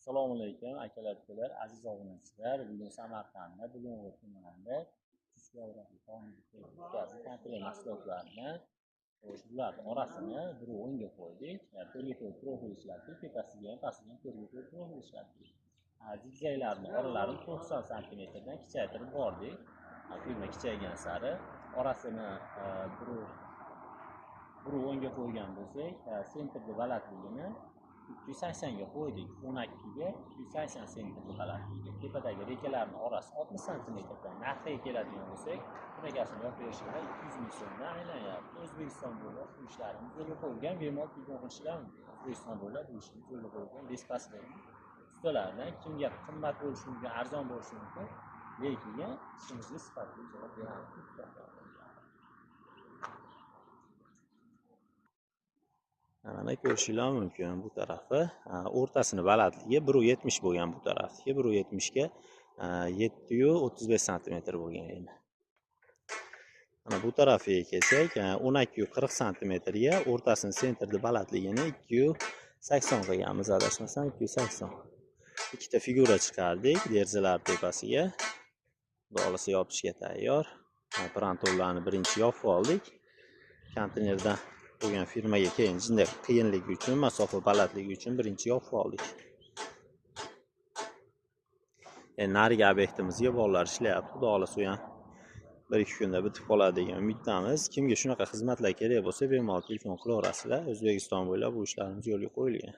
Assalomu alaykum akalar, ukalar, aziz obunachilar. Bugun Samarqandda, Bulung'ur tumanida konteyner mahsulotlarini, xo'sh, bularni orasini bir o'nga qo'ydik. To'rtga to'rt profil ishlatdik, tepasiga ham pastiga ham to'rtga to'rt profil ishlatdik. Zigzaglarni oralarini 90 santimetrdan kichaytirib bordik. Firma kichaygan sari orasini bir o'nga qo'ygan bo'lsak, sentrni balandligini 380 ga qo'ydik. 12 ga 380 sentrni balandligi. Tepadagi rekalarning orasi 60 santimetrdan. Narxiga keladigan bo'lsak, bunaqasini yopib berishda 200 ming so'mdan aylanyapti. O'zbekiston bo'ylab bu ishlarimiz yo'lga qo'yilgan, bemalol telefon qilishlar mumkin. O'zbekiston bo'ylab bu ishimiz yo'lga qo'yilgan. Bespasli ustalardan kimga qimmat bo'lishi mumkin, arzon bo'lishi mumkin, lekin ishimizga sifatli javob beramiz. Mana ko'rishinglar mumkin bu tarafi, o'rtasini balandligi 1.70 bo'lgan bu tarafniki, 1.70 ga 7.35 santimetr bo'lgan endi. Mana bu tarafiga kelsak, 12.40 santimetrga o'rtasini sentrni balandligini 2.80 qilganmiz, adashmasam 2.80. Ikkita figura chiqardik derazalar tepasiga. Xudo xohlasa yopishga tayyor. Prantollarni birinchi yopib oldik. Konteynerdan bo'lgan firmaga keyin jinday qiyinligi uchun, masofa balandligi uchun birinchi yopib oldik. Endi narigi obyektimizga bolalar ishlayapti. Xudo xohlasa u ham 1-2 kunda bitib qoladi degan umiddamiz. Kimga shunaqa xizmatlar kerak bo'lsa, bemalol telefon qilaverasizlar. O'zbekiston bo'ylab bu ishlarimiz yo'lga qo'yilgan.